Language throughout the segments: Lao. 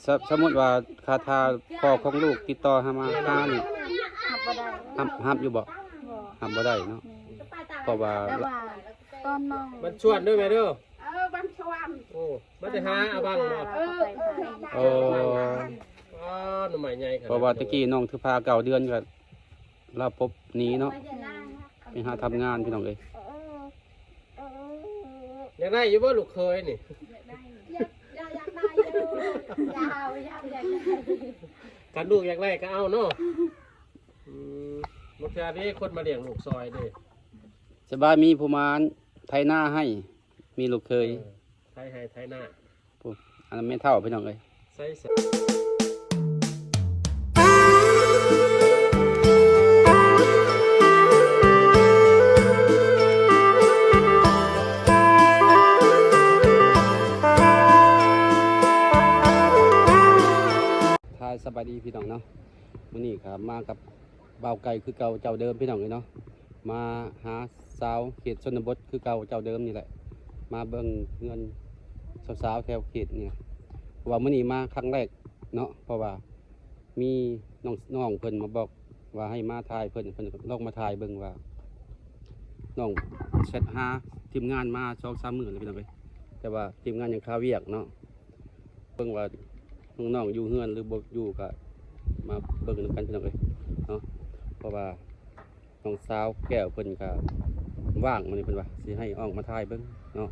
ສະ ສົມມຸດວ່າຖ້າ ຖ້າພໍ່ຂອງລູກຕິດຕໍ່ຫາມາ ຫານີ້ ຮັບບໍ່ໄດ້ ຮັບ ຮັບຢູ່ບໍ່? ບໍ່ ຮັບບໍ່ໄດ້ເນາະ ແມ່ນ ເພາະວ່າ ແຕ່ວ່າຕອນນ້ອງ ບ້ານຊວນເດີແມ່ເດີ ເອີ ບ້ານຊວນ ໂອ້ ມາແຕ່ຫາອາບັງບໍ່? ເອີ ເອີ ອໍ ໜໍ່ໄມ້ໃຫຍ່ຂະໜາດ ເພາະວ່າແຕ່ກີ້ນ້ອງຖືພາເກົ້າເດືອນກໍ ລາວປົບໜີເນາະ ໄປຫາທຳງານພີ່ນ້ອງເອີຍ ຢາກໄດ້ຢູ່ບໍ່ລູກເຂີຍນີ້? ຢາກໄດ້ ຢາກ ຢາກ ຢາກໄດ້ຢູ່ ຢາກ ຢາກ ຢາກໄດ້ ຄັນລູກຢາກໄດ້ກໍເອົາເນາະ ອືມ ບາງເທື່ອເດ້ຄົນມາລ້ຽງລູກຊ່ອຍເດ້ ສະບາຍມີຜູ້ມາໄຖນາໃຫ້ ມີລູກເຂີຍ ເອີ ໄຖໄຮ່ໄຖນາ ໂອ້ ອັນນັ້ນແມ່ເຖົ້າພີ່ນ້ອງເອີຍ ໃສ ໃສ ທັກທາຍສະບາຍດີພີ່ນ້ອງເນາະ ມື້ນີ້ກໍມາກັບ ບ່າວໄກ່ຄືເກົ່າເຈົ້າເດີມພີ່ນ້ອງເອີຍເນາະ ມາຫາສາວເຂດຊົນນະບົດຄືເກົ່າເຈົ້າເດີມນີ້ແຫຼະ ມາເບິ່ງເຮືອນສາວໆແຖວເຂດນີ້ນະ ເພາະວ່າມື້ນີ້ມາຄັ້ງແລກເນາະ ເພາະວ່າມີນ້ອງ ນ້ອງເພິ່ນມາບອກວ່າໃຫ້ມາຖ່າຍເພິ່ນ ເພິ່ນກໍລອງມາຖ່າຍເບິ່ງວ່າ ນ້ອງແຊັດຫາທີມງານມາສອງສາມມື້ແລ້ວພີ່ນ້ອງເອີຍ ແຕ່ວ່າທີມງານຍັງຄາວຽກເນາະ ເບິ່ງວ່ານ້ອງໆຢູ່ເຮືອນຫຼືບໍ່ຢູ່ ກະມາເບິ່ງນຳກັນພີ່ນ້ອງເອີຍເນາະ ເພາະວ່ານ້ອງສາວແກ້ວເພິ່ນກະວ່າງມື້ນີ້ ເພິ່ນວ່າຊິໃຫ້ອອກມາຖ່າຍເບິ່ງເນາະ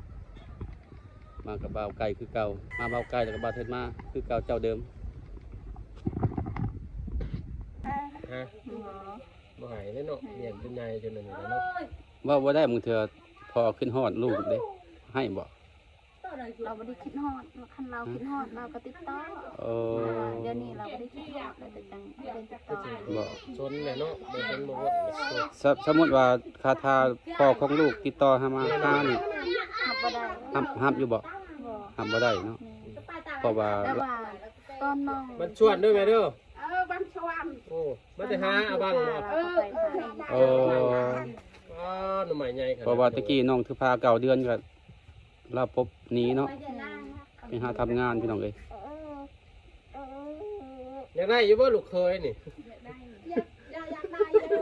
ມາກັບບ່າວໄກ່ຄືເກົ່າ ມາບ່າວໄກ່ແລ້ວກໍບ່າວເທິດມາຄືເກົ່າເຈົ້າເດີມ ຮະ ບໍ່ໃຫ້ເດ້ເນາະ ລ້ຽງຈົນໃຫຍ່ຈົນອັນນີ້ແຫຼະເນາະ ເວົ້າບໍ່ໄດ້ ບາງເທື່ອພໍ່ຄິດຮອດລູກເດ້ ໃຫ້ບໍ່? ລາວບໍ່ໄດ້ຄິດຮອດ ຄັນລາວຄິດຮອດລາວກໍຕິດຕໍ່ ເອີ ດຽວນີ້ລາວບໍ່ໄດ້ຄິດຮອດ ລາວກໍຈັ່ງບໍ່ໄດ້ຕິດຕໍ່ ບໍ່ສົນແຫຼະເນາະ ບໍ່ສົນບໍ່ວົນ ສະ ສົມມຸດວ່າຖ້າ ຖ້າພໍ່ຂອງລູກຕິດຕໍ່ຫາມາ ຫານີ້ ຮັບບໍ່ໄດ້ ຮັບ ຮັບຢູ່ບໍ່? ບໍ່ ຮັບບໍ່ໄດ້ເນາະ ແມ່ນ ເພາະວ່າ ແຕ່ວ່າຕອນນ້ອງ ບ້ານຊວນເດີແມ່ເດີ ເອີ ບ້ານຊວນ ໂອ້ ມາແຕ່ຫາອາບັງບໍ່? ເອີ ອໍ ໜໍ່ໄມ້ໃຫຍ່ຂະໜາດ ເພາະວ່າແຕ່ກີ້ນ້ອງຖືພາເກົ້າເດືອນກໍ ລາວປົບໜີເນາະ ໄປຫາທຳງານພີ່ນ້ອງເອີຍ ຢາກໄດ້ຢູ່ບໍ່ລູກເຂີຍນີ້? ຢາກໄດ້ ຢາກ ຢາກ ຢາກໄດ້ຢູ່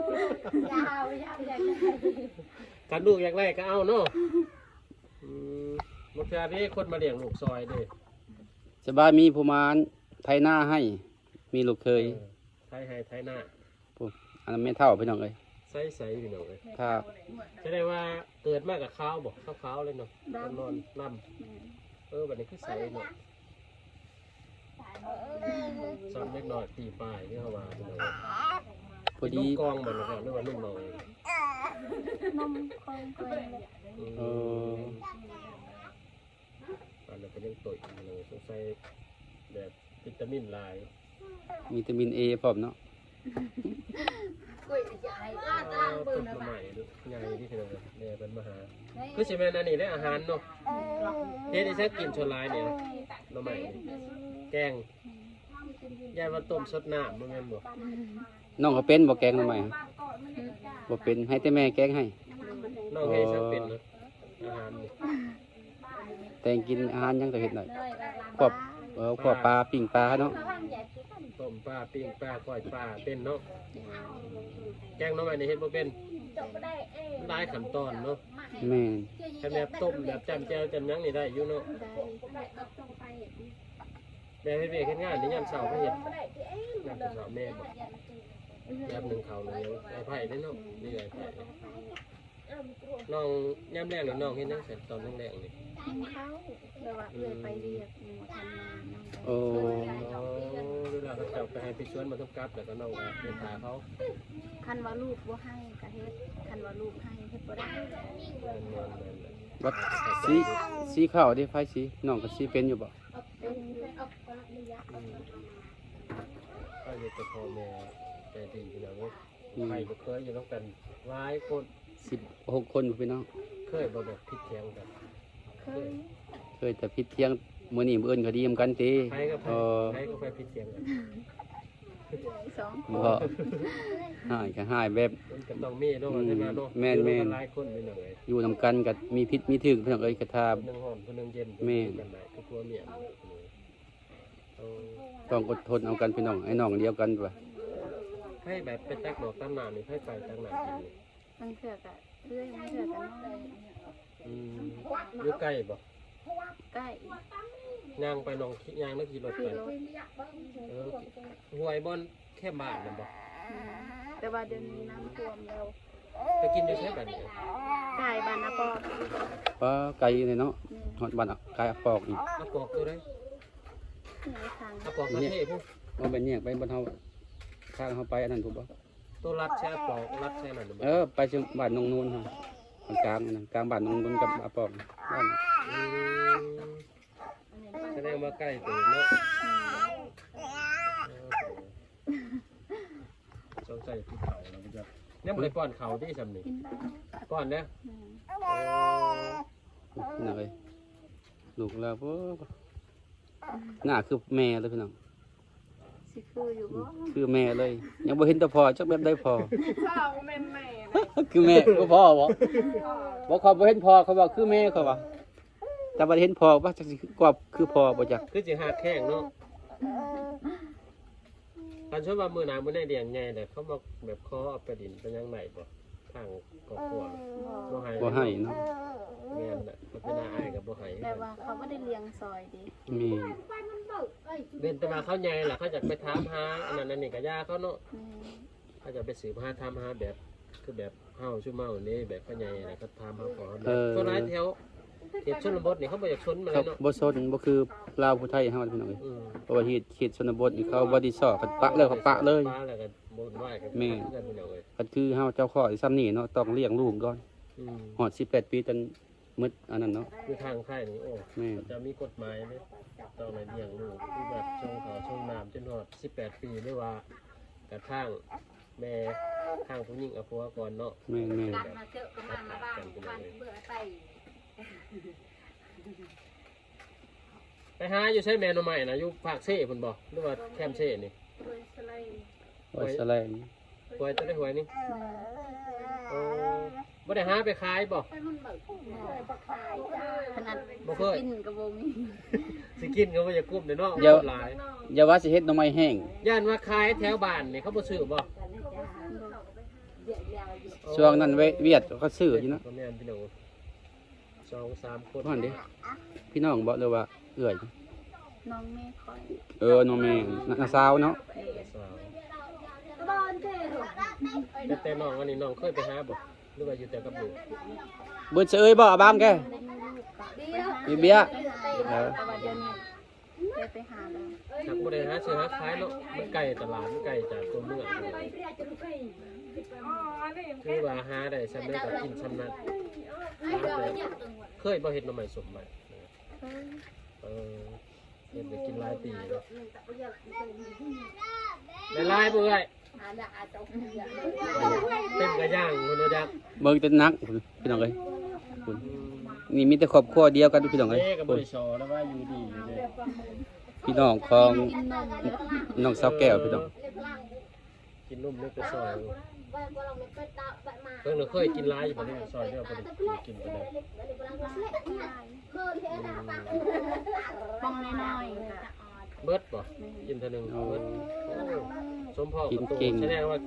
ຢາກ ຢາກ ຢາກໄດ້ ຄັນລູກຢາກໄດ້ກໍເອົາເນາະ ອືມ ບາງເທື່ອເດ້ຄົນມາລ້ຽງລູກຊ່ອຍເດ້ ສະບາຍມີຜູ້ມາໄຖນາໃຫ້ ມີລູກເຂີຍ ເອີ ໄຖໄຮ່ໄຖນາ ໂອ້ ອັນນັ້ນແມ່ເຖົ້າພີ່ນ້ອງເອີຍ ໃສໆ ພີ່ນ້ອງເອີຍ ຖ້າ ສະແດງວ່າເກີດມາກໍຂາວບໍ່? ຂາວໆ ເລີຍເນາະ ດຳ ນອນດຳ ແມ່ນ ເອີ ບັດນີ້ຄືໃສເນາະ ສ່ຳເດັກນ້ອຍປີປາຍເດ້ ເຮົາວ່າພີ່ນ້ອງເອີຍ ພໍດີ ນົມກອງບໍ່ ຫຼືວ່ານົມນ້ອງເອງ? ນົມຂອງຕົວເອງແຫຼະ ອືມ ເອີ ອັນນັ້ນເພິ່ນຍັງໂຕຢູ່ ສົງໄສແບບວິຕາມິນຫຼາຍ ວິຕາມິນເອພ້ອມເນາະ ຕົ້ນໜໍ່ໄມ້ໃຫຍ່ເດ້ພີ່ນ້ອງເອີຍ ແມ່ເພິ່ນມາຫາ ຄືຊິແມ່ນອັນນີ້ແຫຼະອາຫານເນາະ ເຮັດໃຫ້ສັກກິນສ່ວນຫຼາຍນີ້ ໜໍ່ໄມ້ນີ້ ແກງ ຢ້ານວ່າຕົ້ມສົດນ້ຳ ບໍ່ແມ່ນບໍ່? ນ້ອງກໍເປັນບໍ່ແກງໜໍ່ໄມ້? ບໍ່ເປັນ ໃຫ້ແຕ່ແມ່ແກງໃຫ້ ນ້ອງເຮັດສັກເປັນນະ ອາຫານນີ້ ແຕ່ງກິນອາຫານຫຍັງກໍເຮັດໄດ້ ພວກ ເອີ ພວກປາ ປີ້ງປາເນາະ ຕົ້ມປາ ປີ້ງປາ ກ້ອຍປາ ເປັນເນາະ ແກງໜໍ່ໄມ້ນີ້ເຮັດບໍ່ເປັນ ມັນຫຼາຍຂັ້ນຕອນເນາະ ແມ່ນ ຄັນແບບຕົ້ມ ແບບຈ້ຳແຈ່ວຈ້ຳຫຍັງນີ້ໄດ້ຢູ່ເນາະ ໄດ້ ແບບເຮັດວຽກເຮັດງານນີ້ຍາມເຊົ້າມາເຮັດ ຍາມເຊົ້າແມ່ບອກ ຍາມໜຶ້ງເຂົ້າໜຶ້ງຫຍັງ ອ້າຍໄພ້ເດ້ເນາະ ມີອ້າຍໄພ້ ນ້ອງຍາມແລງນີ້ນ້ອງເຮັດຫຍັງຊັ້ນ ຕອນແລງໆນີ້? ໜຶ້ງເຂົ້າ ແບບວ່າເອື້ອຍໄປວຽກ ໝູ່ທັນມາ ນ້ອງກໍ ໂອ້ ເວລາເຂົາເຈົ້າໄປໄຮ່ໄປສວນ ມາທຳກັບ ແລ້ວກໍນ້ອງກໍເຮັດຖ້າເຂົາ ຄັນວ່າລູກບໍ່ໃຫ້ກໍເຮັດ ຄັນວ່າລູກໃຫ້ເຮັດບໍ່ໄດ້ ແມ່ນໆໆ ບັດສີ ສີເຂົ້າເດ້ ໄຟສີ ນ້ອງກໍສີເປັນຢູ່ບໍ່? ອືມ ເຮັດແຕ່ພໍ່ແມ່ໃຈດີພີ່ນ້ອງເອີຍ ອືມ ໃຜບໍ່ເຄີຍຢູ່ນຳກັນຫຼາຍຄົນ ສິບຫົກຄົນພີ່ນ້ອງ ເຄີຍບໍ່ແບບຜິດຖຽງກັນ? ເຄີຍ ເຄີຍແຕ່ຜິດຖຽງ ມື້ນີ້ມື້ອື່ນກໍດີນຳກັນຕິ ໃຜກັບໃຜ ເອີ ໃຜກັບໃຜຜິດຖຽງກັນ? ສອງຄົນ ບໍ່ ຮ້າຍກໍຮ້າຍແບບ ມັນກໍຕ້ອງມີເນາະ ອືມ ວ່າແຕ່ວ່າເນາະ ແມ່ນໆ ຢູ່ນຳກັນກໍມີຜິດມີຖືກພີ່ນ້ອງເອີຍ ກະຖ້າ ຜູ້ໜຶ່ງຮ້ອນຜູ້ໜຶ່ງເຢັນ ແມ່ນ ຢູ່ນຳກັນໄດ້ ຄືຜົວເມຍ ໂອ້ ຕ້ອງອົດທົນເອົາກັນພີ່ນ້ອງ ໄອ້ນ້ອງດຽວກັນວ່າ ໃຜແບບໄປຕັກດອກຕັກນ້ຳນີ້ ໃຜໄປຕັກນ້ຳກິນນີ້? ບາງເທື່ອກະເອື້ອຍ ບາງເທື່ອກະນ້ອງ. ອືມ ຢູ່ໃກ້ບໍ່? ໃກ້. ຍ່າງໄປໜອງ ຂີ່ ຍ່າງຫຼືຂີ່ລົດໄປ? ຂີ່ລົດ. ເອີ ຫ້ວຍບ່ອນແຄມບ້ານນັ້ນບໍ່? ແມ່ນ ແຕ່ວ່າດຽວນີ້ນ້ຳຖ້ວມແລ້ວ. ໄປກິນຢູ່ໃສບາດນີ້? ກາຍບ້ານອາປອກ. ປ້າ ໄກເລີຍເນາະ. ແມ່ນ ຮອດບ້ານອາ ກາຍອາປອກອີກ. ອາປອກຕົວໃດ? ນີ້ທາງ ອາປອກປະເທດພຸ້ນ. ບໍ່ແມ່ນແຍກໄປບ່ອນເຮົາ ທາງເຮົາໄປອັນນັ້ນພຸ້ນບໍ່? ຕົວລັດໃສ່ອາປອກ ລັດໃສ່ນັ້ນບໍ່? ເອີ ໄປເຊິ່ງບ້ານໜອງໂນນຫັ້ນ ກາງໆ ນັ້ນ ກາງບ້ານໜອງໂນນກັບອາປອກບ້ານ. ອືມ ສະແດງວ່າໃກ້ເຕີບເນາະ. ແມ່ນ ເອີ ສົງໄສກິນເຂົ້າແລ້ວບໍ່ຈັກ ຍັງບໍ່ໄດ້ປ້ອນເຂົ້າຕິຊ່ຳນີ້? ກິນແລ້ວ ປ້ອນເດີ້. ແມ່ນ ໂອ້ ນ້ອງເອີຍ ລູກລາວ ໂອ້ ໜ້າຄືແມ່ເລີຍພີ່ນ້ອງ. ຊິຄືຢູ່ບໍ່? ຄືແມ່ເລີຍ ຍັງບໍ່ເຫັນແຕ່ພໍ່ ຈັກແບບໃດພໍ່. ພໍ່ບໍ່ແມ່ນແມ່ເດ້ ຄືແມ່ ຄືພໍ່ບໍ່? ບໍ່ ຂ້ອຍບໍ່ເຫັນພໍ່ ຂ້ອຍວ່າຄືແມ່ ຂ້ອຍວ່າ ແຕ່ວ່າເຫັນພໍ່ວ່າຈັກຊິຄື ກວ່າຄືພໍ່ບໍ່ຈັກ ຄືຊິຮັກແຮງເນາະ. ຄັນສົມວ່າມື້ໜ້າມື້ໃດລ້ຽງໃຫຍ່ແລ້ວ ເຂົາມາແບບຂໍເອົາໄປຫຼິ້ນໄປຫຍັງໄດ້ບໍ່? ທາງຄອບຄົວ ບໍ່ ບໍ່ໃຫ້ ບໍ່ໃຫ້ເນາະ. ແມ່ນແຫຼະ ເຂົາເປັນອາອ້າຍກໍບໍ່ໃຫ້ ແບບວ່າເຂົາບໍ່ໄດ້ລ້ຽງຊ່ອຍເດ້. ແມ່ນ ເວັ້ນແຕ່ວ່າເຂົາໃຫຍ່ລະ ເຂົາຢາກໄປຖາມຫາອັນນັ້ນອັນນີ້ກໍຢ່າເຂົາເນາະ. ແມ່ນ ເຂົາຈະໄປສືບຫາຖາມຫາແບບ ຄືແບບເຮົາຊຸມເຮົານີ້ ແບບເຂົາໃຫຍ່ລະ ເຂົາຖາມຫາພໍ່ຫາແມ່. ເອີ ສ່ວນຫຼາຍແຖວເຂດຊົນນະບົດນີ້ ເຂົາບໍ່ຢາກສົນປານໃດເນາະ ເຂົາບໍ່ສົນ ບໍ່ຄືລາວຜູ້ໄທເຮົາພີ່ນ້ອງເອີຍ. ອືມ ເພາະວ່າເຂດ ເຂດຊົນນະບົດນີ້ ເຂົາບໍ່ໄດ້ຊອກ ຄັນປະແລ້ວເຂົາປະເລີຍ. ປະແລ້ວກໍ ໂວນວາຍກັນ ແມ່ນ ເປັນຫຍັງເລີຍ. ຄັນຄືເຮົາເຈົ້າຂອງຊ່ຳນີ້ເນາະ ຕ້ອງລ້ຽງລູກກ່ອນ. ອືມ ຮອດສິບແປດປີຈັ່ງໝົດອັນນັ້ນເນາະ. ຢູ່ທາງໄທນີ້ ໂອ້ ແມ່ນ ເຂົາເຈົ້າມີກົດໝາຍເດ້ ຕ້ອງໄດ້ລ້ຽງລູກ ຄືແບບສົ່ງເຂົ້າສົ່ງນ້ຳຈົນຮອດສິບແປດປີ ຫຼືວ່າກະທາງແມ່ ທາງຜູ້ຍິງເອົາຜົວກ່ອນເນາະ. ແມ່ນໆ ກັນມາເຈີກັນມາມາບ້ານ ກັນເບີໄປ ໄປຫາຢູ່ໃສແມ່ໜໍ່ໄມ້ນະ? ຢູ່ປາກເຊພຸ້ນບໍ່ ຫຼືວ່າແຄມເຊນີ້? ຫ້ວຍສະໄລ ຫ້ວຍສະໄລ ຫ້ວຍຕົວໃດ ຫ້ວຍນີ້? ໂອ້ ບໍ່ໄດ້ຫາໄປຂາຍບໍ່? ຂະໜາດ ບໍ່ເຄີຍ ຊິກິນກໍບໍ່ມີ ຊິກິນກໍບໍ່ຢາກກຸ້ມເດ້ເນາະ. ຢ່າ ຫຼາຍ ຢ່າວ່າຊິເຮັດໜໍ່ໄມ້ແຫ້ງ ຢ້ານວ່າຂາຍແຖວບ້ານນີ້ ເຂົາບໍ່ຊື້ບໍ່? ຊ່ວງນັ້ນເວ ຫວຽດເຂົາຊື້ຢູ່ເນາະ. ແມ່ນພີ່ນ້ອງ ສອງສາມຄົນ ວ່າຫັ້ນເດ້ ພີ່ນ້ອງບໍ່ ຫຼືວ່າເອື້ອຍ? ນ້ອງແມ່ຂ້ອຍ ເອີ ນ້ອງແມ່ ນ້າ ນ້າສາວເນາະ. ນ້າສາວ ແຕ່ ແຕ່ນ້ອງອັນນີ້ ນ້ອງເຄີຍໄປຫາບໍ່ ຫຼືວ່າຢູ່ແຕ່ກັບລູກ? ເບິດສະເອີຍບໍ່ ອາບາມແກ ມີເບຍ ເອີ ແຕ່ວ່າດຽວນີ້ ໄດ້ໄປຫາແລ້ວ ຈັກບໍ່ໄດ້ຫາຊື້ຫາຂາຍເນາະ ມັນໄກຕະຫຼາດ ມັນໄກຈາກຕົວເມືອງ. ຄືວ່າຫາໄດ້ຊ່ຳໃດກໍກິນຊ່ຳນັ້ນ. ເຄີຍບໍ່ເຮັດໜໍ່ໄມ້ສົ້ມໄວ້? ເອີ ເຮັດໄດ້ກິນຫຼາຍປີແລ້ວ. ໄດ້ຫຼາຍບໍ່ເອື້ອຍ? ເຕັມກະຢ່າງພຸ້ນວ່າຈັກ ເບິ່ງແຕ່ໜັກພຸ້ນ ພີ່ນ້ອງເອີຍ. ນີ້ມີແຕ່ຄອບຄົວດຽວກັນ ພີ່ນ້ອງເອີຍ. ເດ້ກໍບໍ່ໄດ້ສໍແລ້ວວ່າຢູ່ດີຢູ່ເດ້ ພີ່ນ້ອງຂອງນ້ອງສາວແກ້ວ ພີ່ນ້ອງ. ກິນນົມເລັກກໍຊ່ອຍ ເພິ່ນເຄີຍກິນຫຼາຍຢູ່ບໍ່? ຊ່ອຍແລ້ວບໍ່ໄດ້ກິນປານໃດ. ອືມ ປ່ອງນ້ອຍໆ ເບິດບໍ່? ແມ່ນ ກິນເທື່ອໜຶ່ງ ໂອ້ ເບິດ. ໂອ້ ສົມພໍກັບໂຕ ກິນເກັ່ງ ສະແດງວ່າ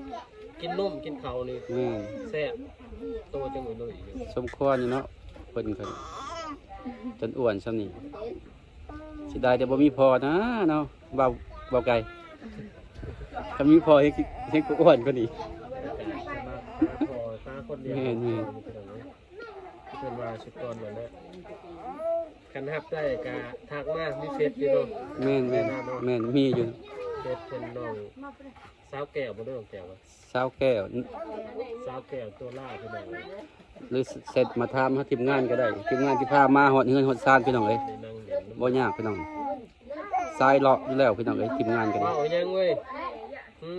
ກິນນົມກິນເຂົ້ານີ້ ແມ່ນ ແຊບ ໂຕຈັ່ງອວຍລຸຍຢູ່. ສົມຄວນຢູ່ເນາະ ເພິ່ນກໍຈົນອ້ວນຊ່ຳນີ້. ເສຍດາຍແຕ່ບໍ່ມີພໍ່ນະເນາະ ເວົ້າ ເວົ້າໄກ ຄັນມີພໍ່ເຮັດ ເຮັດກວ່າອ້ວນກວ່ານີ້. ແມ່ນໆ ເພິ່ນວ່າສຸດກ່ອນນັ້ນແຫຼະ ຄັນຮັບໄດ້ກະທັກມາ ມີເຟສຢູ່ເນາະ. ແມ່ນໆ ແມ່ນ ມີຢູ່ ເຟສເພິ່ນ ນ້ອງສາວແກ້ວບໍ່ ນ້ອງແກ້ວ ສາວແກ້ວ ສາວແກ້ວໂຕລາວ ພີ່ນ້ອງເອີຍ. ຫຼືແຊັດມາຖາມຫາທີມງານກໍໄດ້ ທີມງານທີ່ພາມາຮອດເຮືອນຮອດຊານ ພີ່ນ້ອງເອີຍ. ບໍ່ຍາກ ພີ່ນ້ອງ ສາຍເລາະຢູ່ແລ້ວ ພີ່ນ້ອງເອີຍ ທີມງານກໍໄດ້. ເວົ້າຫຍັງເວີຍ? ຫຶ?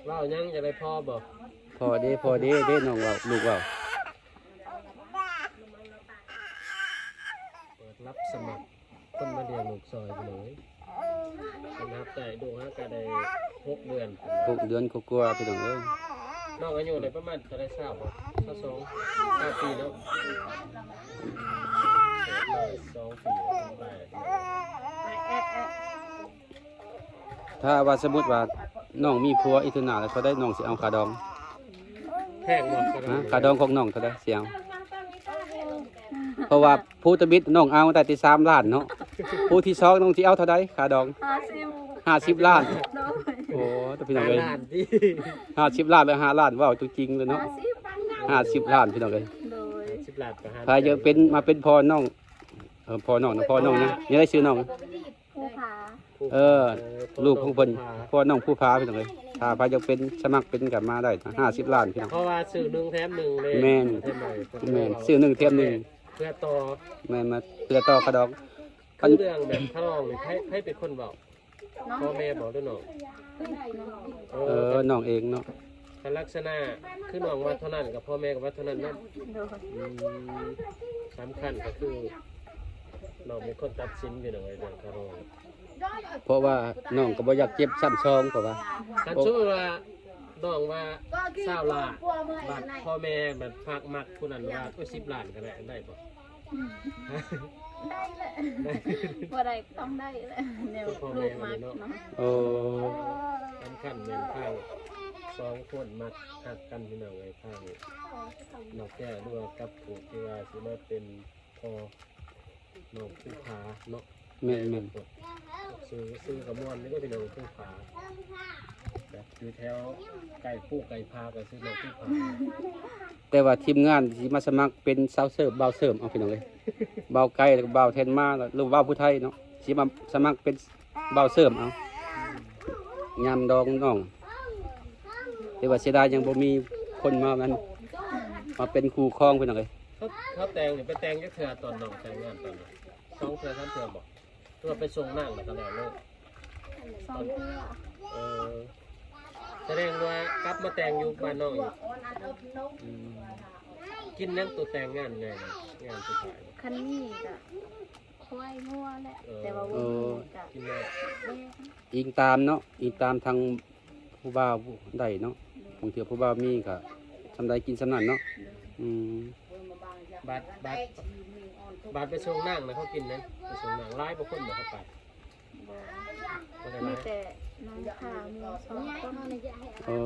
ເວົ້າຫຍັງ? ຢາກໄດ້ພໍ່ບໍ່? ພໍ່ເດ້ ພໍ່ເດ້ ເດ້ ນ້ອງເວົ້າ ລູກເວົ້າ. ເປີດຮັບສະໝັກຄົນມາລ້ຽງລູກຊ່ອຍ ພີ່ນ້ອງເອີຍ. ເພິ່ນຮັບໄດ້ ລູກຫາກະໄດ້ຫົກເດືອນ ຫົກເດືອນກວ່າໆ ພີ່ນ້ອງເອີຍ. ນ້ອງອາຍຸໄດ້ປະມານເທົ່າໃດ? ຊາວບໍ່? ຊາວສອງ ຊາວປີເນາະ. ສອງປີ ຖ້າວ່າສົມມຸດວ່ານ້ອງມີຜົວອີກເທື່ອໜ້າແລ້ວ ເທົ່າໃດນ້ອງຊິເອົາຄ່າດອງ? ແພງບໍ່? ຮະ? ຄ່າດອງຂອງນ້ອງເທົ່າໃດຊິເອົາ? ເພາະວ່າຜູ້ທຳອິດນ້ອງເອົາໄດ້ແຕ່ສາມລ້ານເນາະ ຜູ້ທີສອງນ້ອງຊິເອົາເທົ່າໃດຄ່າດອງ? ຫ້າສິບ ຫ້າສິບລ້ານ. ໂດຍ ໂອ້ ແຕ່ພີ່ນ້ອງເອີຍ ຫ້າລ້ານຕິ ຫ້າສິບລ້ານ ຫຼື ຫ້າລ້ານ ເວົ້າຕົວຈິງເລີຍເນາະ ຫ້າສິບ ຫ້າສິບລ້ານ ພີ່ນ້ອງເອີຍ. ໂດຍ ຫ້າສິບລ້ານກໍຫານ ໃຜຢາກເປັນ ມາເປັນພໍ່ນ້ອງ ເອີ ພໍ່ນ້ອງນະ ພໍ່ນ້ອງຫຍັງ? ຍັງໄດ້ຊື່ນ້ອງ? ພູຜາ. ເອີ ເອີ ລູກຂອງເພິ່ນ ພໍ່ນ້ອງພູຜາ ພີ່ນ້ອງເອີຍ. ຖ້າໃຜຢາກເປັນ ສະໝັກເປັນກໍມາໄດ້ນະ ຫ້າສິບລ້ານ ພີ່ນ້ອງ. ເພາະວ່າຊື້ໜຶ່ງແຖມໜຶ່ງເດ້. ແມ່ນ ແມ່ນ ຊື້ໜຶ່ງແຖມໜຶ່ງ ເພື່ອຕໍ່. ແມ່ນ ມາເພື່ອຕໍ່ຄ່າດອງ. ຄືເລື່ອງແບບຄ່າດອງນີ້ ໃຜ ໃຜເປັນຄົນເວົ້າ? ພໍ່ແມ່ບໍ ຫຼືນ້ອງ? ເອີ ເອີ ນ້ອງເອງເນາະ. ຄັນລັກສະນະຄືນ້ອງວ່າເທົ່ານັ້ນ ກໍພໍ່ແມ່ກໍວ່າເທົ່ານັ້ນນຳ. ໂດຍ ອືມ ສຳຄັນກໍຄືນ້ອງເປັນຄົນຕັດສິນ ພີ່ນ້ອງເອີຍ ເລື່ອງຄ່າດອງ. ເພາະວ່ານ້ອງກໍບໍ່ຢາກເຈັບຊ້ຳຊອງ ເພາະວ່າ ຄັນສົມມຸດວ່ານ້ອງວ່າຊາວລ້ານ ບັດພໍ່ແມ່ບັດມັກ ມັກຜູ້ນັ້ນວ່າ ໂອ້ຍ ສິບລ້ານກໍໄດ້ ໄດ້ບໍ່? ໄດ້ແຫຼະ ບໍ່ໄດ້ກໍຕ້ອງໄດ້ແຫຼະ ແນວລູກມັກເນາະ. ໂອ້ ສຳຄັນແມ່ນທາງສອງຄົນມັກຮັກກັນ ພີ່ນ້ອງເອີຍ. ທາງນ້ອງແກ້ວ ຫຼືວ່າກັບຜູ້ທີ່ວ່າຊິມາເປັນພໍ່ນ້ອງພູຜາເນາະ. ແມ່ນໆ ຊື່ ຊື່ກໍມ່ວນຢູ່ເດ້ພີ່ນ້ອງ ພູຜາ ແບບຢູ່ແຖວໃກ້ພູໃກ້ຜາ ກໍຊື່ນ້ອງພູຜາ. ແຕ່ວ່າທີມງານຊິມາສະໝັກເປັນສາວເສີບ ບ່າວເສີບ ເອົາ ພີ່ນ້ອງເອີຍ ບ່າວໄກ ແລ້ວກໍບ່າວແທ່ນມາ ຫຼືບ່າວຜູ້ໄທເນາະ ຊິມາສະໝັກເປັນບ່າວເສີບ ເອົາ ຍາມດອງນ້ອງ. ແຕ່ວ່າເສຍດາຍຍັງບໍ່ມີຄົນມານັ້ນ ມາເປັນຄູ່ຄອງ ພີ່ນ້ອງເອີຍ. ເຂົາ ເຂົາແຕ່ງນີ້ໄປແຕ່ງຈັກເທື່ອ ຕອນນ້ອງແຕ່ງງານຕອນນັ້ນ ສອງເທື່ອສາມເທື່ອບໍ່? ຄືວ່າໄປສົ່ງນາງແລ້ວກໍແລ້ວເລີຍ? ສອງເທື່ອ. ເອີ ສະແດງວ່າກັບມາແຕ່ງຢູ່ບ້ານນ້ອງອີກ. ອືມ ກິນຫຍັງໂຕແຕ່ງງານໃຫຍ່ ງານສຸດທ້າຍ? ຄັນມີກໍຄວາຍງົວແຫຼະ. ເອີ ແຕ່ວ່າບໍ່ມີກໍ ກິນແລ້ວ ແບງ ອີງຕາມເນາະ ອີງຕາມທາງຜູ້ບ່າວໄດ້ເນາະ. ບາງເທື່ອຜູ້ບ່າວມີກໍສ່ຳໃດກິນສ່ຳນັ້ນເນາະ. ອືມ ບາດ ບາດ ບາດໄປສົ່ງນາງນະ ເຂົາກິນນະ ໄປສົ່ງນາງ ຫຼາຍບໍ່ຄົນບໍ່ເຂົາໄປ? ບໍ່ ບໍ່ໄດ້ຫຼາຍ ມີແຕ່ນ້ອງພາໝູ່ສອງຄົນ. ໂອ້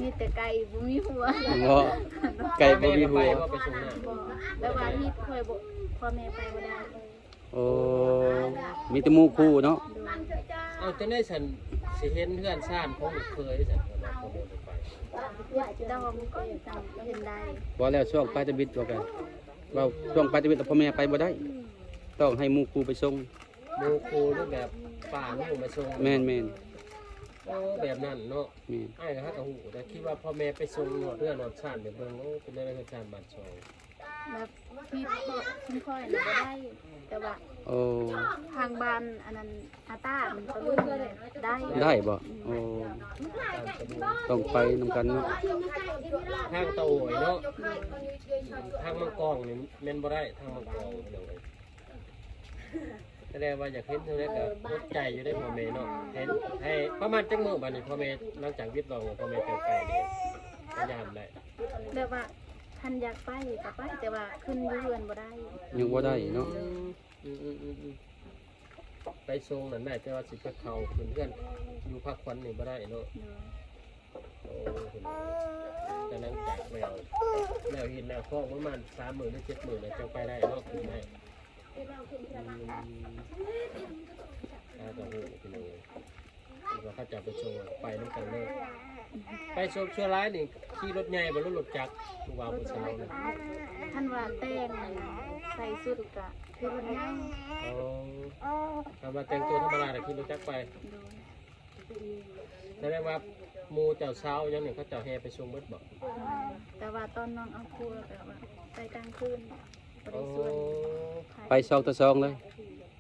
ມີແຕ່ໄກ່ບໍ່ມີຫົວ. ບໍ່ ໄກ່ບໍ່ມີຫົວ ພໍ່ແມ່ກໍໄປບໍ່ ໄປສົ່ງນາງ? ບໍ່ ແບບວ່າມີ ຂ້ອຍບໍ່ ພໍ່ແມ່ໄປບໍ່ໄດ້. ໂອ້ ມີແຕ່ໝູ່ຄູ່ເນາະ. ໂດຍ ເອົ້າ ຈັ່ງໃດຊັ້ນ ຊິເຫັນເຮືອນຊານຂອງລູກເຂີຍຊັ້ນ ພໍ່ແມ່ບໍ່ໄປ? ດອງກ່ອນຈັ່ງເຫັນໄດ້. ບໍ່ແລ້ວ ຊ່ວງປາຍທຳອິດບໍ່ກະ ເວົ້າຊ່ວງປາຍທຳອິດ ພໍ່ແມ່ໄປບໍ່ໄດ້ ຕ້ອງໃຫ້ໝູ່ຄູ່ໄປສົ່ງ. ໝູ່ຄູ່ ຫຼືແບບປ້າລູກມາສົ່ງ? ແມ່ນໆ. ໂອ້ ແບບນັ້ນເນາະ. ແມ່ນ ອ້າຍກໍຫາກໍຮູ້ ແຕ່ຄິດວ່າພໍ່ແມ່ໄປສົ່ງຮອດເຮືອນຮອດຊານໄປເບິ່ງ. ໂອ້ ເປັນແນວໃດເຮືອນຊານບ້ານຊ່ອງ? ແບບມີພໍ່ຊຸມຂ້ອຍນະບໍ່ໄດ້ ແຕ່ວ່າ ໂອ້ ທາງບ້ານອັນນັ້ນ ອາຕ້າມັນກໍໄດ້ ໄດ້ບໍ່? ໂອ້ ຕ້ອງໄປນຳກັນເນາະ. ທາງຕາໂອຍເນາະ ທາງມັງກອງນີ້ແມ່ນບໍ່ໄດ້ ທາງມັງກອງພີ່ນ້ອງເອີຍ. ສະແດງວ່າຢາກເຫັນຈັ່ງໃດກໍອົດໃຈຢູ່ເດ້ພໍ່ແມ່ເນາະ. ໃຫ້ ໃຫ້ປະມານຈັກມື້ບາດນີ້ ພໍ່ແມ່ ຫຼັງຈາກວິດລອງແລ້ວ ພໍ່ແມ່ເຈົ້າໄປນີ້ ພະຍາຍາມໄດ້ ແບບວ່າຄັນຢາກໄປກໍໄປ ແຕ່ວ່າຂຶ້ນຢູ່ເຮືອນບໍ່ໄດ້ ຍັງບໍ່ໄດ້ເນາະ. ອືມ ອືມໆໆ ໄປສົ່ງນັ້ນໄດ້ ແຕ່ວ່າຊິໄປເຂົ້າຂຶ້ນເຮືອນຢູ່ພັກຜ່ອນນີ້ບໍ່ໄດ້ເນາະ. ໂດຍ ໂອ້ ກຳລັງຈາກແລ້ວ ແລ້ວເຮັດແລ້ວຄອງປະມານສາມມື້ ຫຼື ເຈັດມື້ແລ້ວຈັ່ງໄປໄດ້ເນາະ ຂຶ້ນໄດ້. ອືມ ອາ ກໍຮູ້ພີ່ນ້ອງເອີຍ ວ່າເຂົາເຈົ້າໄປສົ່ງ ໄປນຳກັນເລີຍ. ໄປສ່ວນ ສ່ວນຫຼາຍນີ້ຂີ່ລົດໃຫຍ່ບໍ່ ຫຼືລົດຈັກ ຜູ້ບ່າວຜູ້ສາວນະ? ຄັນວ່າແຕ່ງໃສ່ຊຸດກໍຂີ່ລົດໃຫຍ່. ອໍ ຄັນວ່າແຕ່ງຕົວທຳມະດາກໍຂີ່ລົດຈັກໄປ. ໂດຍ ສະແດງວ່າໝູ່ເຈົ້າສາວຫຍັງນີ້ ເຂົາເຈົ້າແຫ່ໄປສົ່ງເບິດບໍ່? ແຕ່ວ່າຕອນນ້ອງເອົາຜົວ ແບບວ່າໄປກາງຄືນ ບໍ່ໄດ້ຊວນ. ອໍ ໃຜ ໄປສອງຕໍ່ສອງເລີຍ?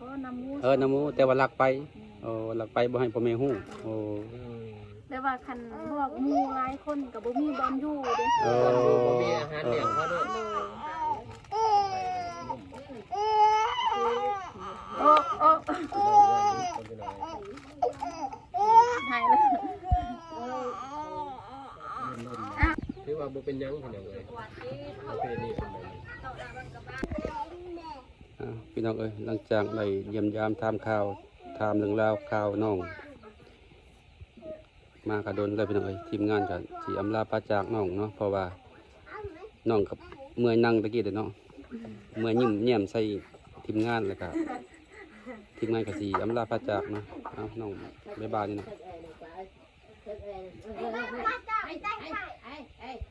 ອໍ ນຳໝູ່. ເອີ ນຳໝູ່ ແຕ່ວ່າລັກໄປ. ແມ່ນ ໂອ້ ລັກໄປ ບໍ່ໃຫ້ພໍ່ແມ່ຮູ້. ໂອ້ ອືມ ແຕ່ວ່າຄັນບອກໝູ່ຫຼາຍຄົນກໍບໍ່ມີບ່ອນຢູ່ເດ້. ໂອ້ ບໍ່ມີອາຫານລ້ຽງເຂົາເນາະ. ໂດຍ ໂອ້ ໂອ້ ໄຫ້ແລ້ວ ຖືວ່າບໍ່ເປັນຫຍັງພີ່ນ້ອງເອີຍ ປະເພນີຂອງມັນ. ອ່າ ພີ່ນ້ອງເອີຍ ຫຼັງຈາກໄດ້ຢ້ຽມຢາມຖາມຂ່າວ ຖາມເລື່ອງລາວຂ່າວນ້ອງມາກະດົນແລ້ວພີ່ນ້ອງເອີຍ. ທີມງານກະຊິອຳລາປາຈາກນ້ອງເນາະ ເພາະວ່ານ້ອງກະເມື່ອຍນັ່ງຕະກີ້ແຫຼະເນາະ ເມື່ອຍຍິ້ມແຍ້ມໃສ່ທີມງານ ແລ້ວກະທີມງານກະຊິອຳລາປາຈາກເນາະ. ເອົາ ນ້ອງບາຍບາຍນີ້ເນາະ. ໄ